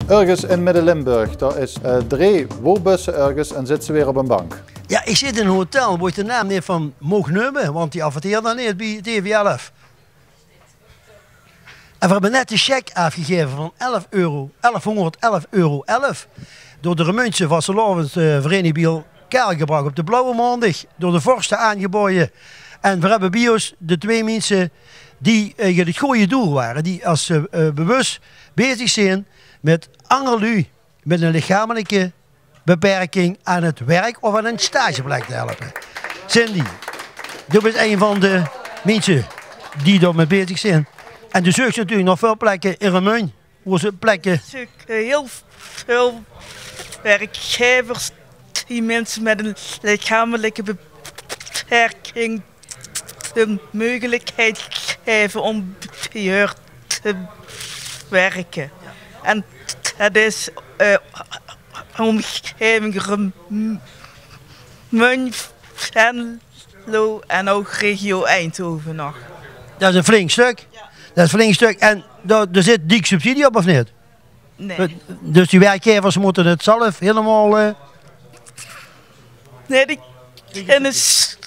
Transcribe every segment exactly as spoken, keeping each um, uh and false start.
Örges in Midde-Limburg, dao is, eh, dree woonbusse örges en zitte ze weer op ein bank. Jao, ich zit in ein hotel wo ich de naam neet van maag neume, want die adverteert dan neet bie T V elf. En veer höbbe net de cheque aafgegaeve van elf euro, elfhóngerdelf euro elf, door de Remunjse Vastelaovesvereiniging bie elkaar gebrach op de Blauwe Maondig, door de vorste aangebaoje. En veer höbbe bie ós de twee minse die, eh, eigelik 't gooj doel wore, die es ze, eh, bewus bezig zeen mit anger luuj mit ein lichamelike beperking aan 't werk of aan ein stageplek te helpe. Cindy, doe bis ein van de minse die dao mit bezig zeen. En doe zeuks natuurlik nog väöl plekke in Remunj. Wo is 't plekke? Ich zeuk, eh, hiel väöl werkgevers die minse mit ein lichamelike beperking de meugelikheid gaeve óm bie häör te wirke. En det is, eh, ómgaeving Remunj, Venlo en ouch regio Eindhoven nog. Det is ein flink stök. Det is ein flink stök. En dao, dao zit diek subsidie op, of neet? Nae. Dus die werkgevers mótte 't zelf hielemaol, eh, Nae, die kinne s-,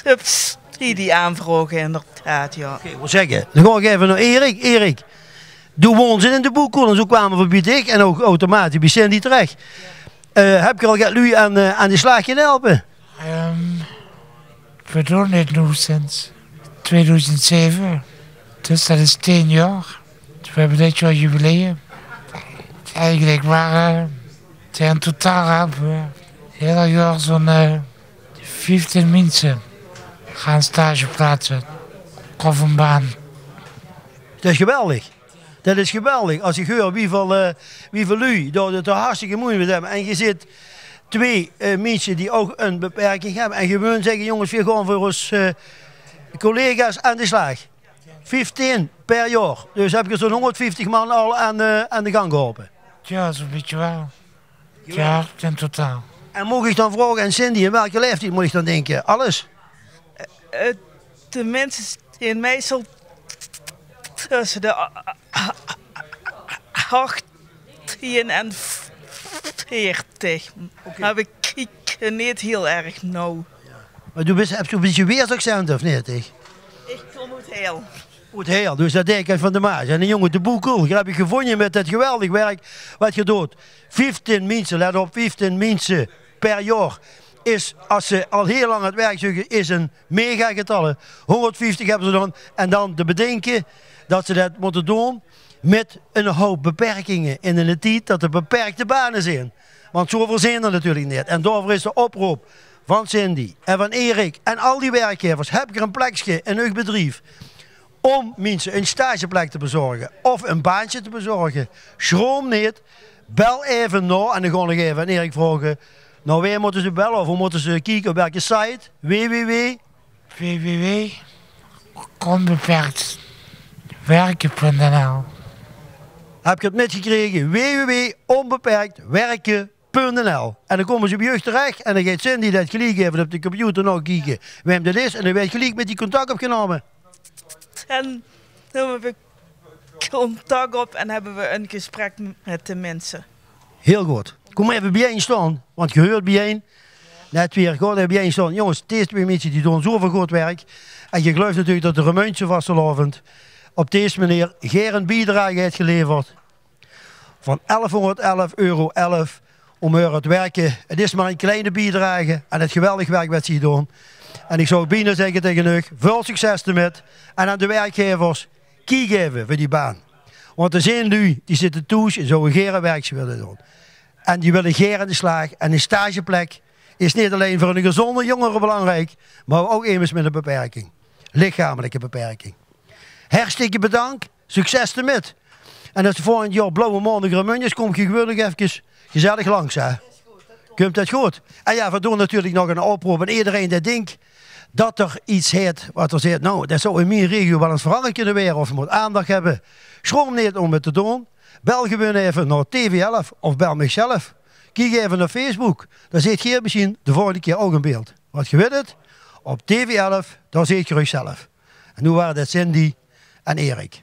subsidie aanvraoge, inderdaad, jao. Oké, ich wou zègke, dan gaon ich effe nao Erik. Erik, doe woons in de Boekoel en zoe kwame v'r bie dich en ouch automatisch bie Cindy terech. Eh, höb geer al get luuj aan, eh, aan de slaag kinne helpe? Ehm, Veer doon dit noe sinds tweedoezend zeve. Dus det is tieën jaor. Veer höbbe dit jaor jubileum. Eigelik wore, eh, in totaal höbbe veer hiel jaor zoe'n, eh, vieftieën minse gaon stage plaatse of ein baan. Det is geweldig. Det is geweldig. Es ich heur wieväöl, eh, wieväöl luuj dao 't hartstikke meujelik mit höbbe. En geer zit twee, eh, minse die ouch ein beperking höbbe. En gewoon zègke: "Jónges, veer gaon veur ós, eh, collega's aan de slaag." Vieftieën per jaor. Dus höb geer zoe'n hóngerdvieftig man al aan, eh, aan de gang geholpe. Jao, zoe'n bietje waal. Jao, in totaal. En maag ich dan vraoge aan Cindy, aan welke laeftied mót ich dan dinke? Alles? Eh, de minse zeen meistal tösse de a-, a-, a-, achttieën en veertig. Oké. Mer veer kieke neet hiel erg nauw. Mer doe bis, höbs zoe'n bietje Weers accent, of neet? Ich kóm oet Hael. Oet Hael, dus det dink ich van de Maas. En de jóng oet de Boekoel, höb ich gevónje mit det geweldig werk waat geer doot. Vieftieën minse, let op, vieftieën minse per jaor is, es ze al hiel lang aan 't werk zeuke, is ein megagetalle. Hóngerdvieftig höbbe ze dan. En dan te bedinke det ze det mótte doon mit ein houp beperkinge in eine tied det d'r beperkte bane zeen. Want zoeväöl zeen d'r natuurlik neet. En daoveur is de oproop van Cindy en van Erik en al die werkgevers: höb geer ein plekske in eur bedrief óm minse ein stageplek te bezorge of ein baantje te bezorge, sjroom neet, bel effe nao, en dan gaon ich effe aan Erik vraoge, nao wae mótte ze belle of wo mótte ze kieke, op welke site? W W W W W W onbeperktwerken punt N L. Höb geer 't mitgekrege? W W W onbeperktwerken punt N L. En dan kómme ze bie uch terech en dan geit Cindy det geliek effe op de computer naokieke wae det is en dan weurt geliek mit die contact opgenómme. En dan numme veer contact op en höbbe veer ein gesprek m-, mit de minse. Hiel good. Kóm effe bie-ein staon, want geer huurt bie-ein. Net weer good effe bie-ein staon. Jónges, dees twee minse die doon zoeväöl good werk. En geer geluif natuurlik det de Remunjse vastelaovend op dees meneer gaer ein biedrage haet geleverd van elfhóngerdelf euro elf óm häör 't werke. 't Is mer ein kleine biedrage aan 't geweldig werk waat ze hie doon. En ich zou bienao zègke taenge uch: väöl succes d'rmit. En aan de werkgevers: kiek effe veur die baan. Want d'r zeen luuj die zitte thoes en zouwe gaer ein werkske wille doon. En die wille gaer aan de slaag. En ein stageplek is neet allein veur eine gezónde jóngere belangriek, mer ouch emes mit ein beperking. Lichamelike beperking. Hartstikke bedank. Succes d'rmit. En es de volgend jaor Blauwe Maondig Remunj is, kómp geer gewoon nog efkes gezellig langs, hè? Kump det good? En jao, veer doon natuurlik nog ein oproop aan ederein dae dink det d'r get haet waat d'r zaet: "Nou, det zou in mien regio waal ins verangerd kinne waere of mót aandach höbbe." Sjroom neet óm 't te doon. Bel gewoon effe nao T V elf of bel mich zelf. Kiek effe op Facebook. Dan zeet geer mesjien de volgende kier ouch in beeld. Want geer weit 't, op T V elf, dao zeet geer uch zelf. En noe wore det Cindy en Erik.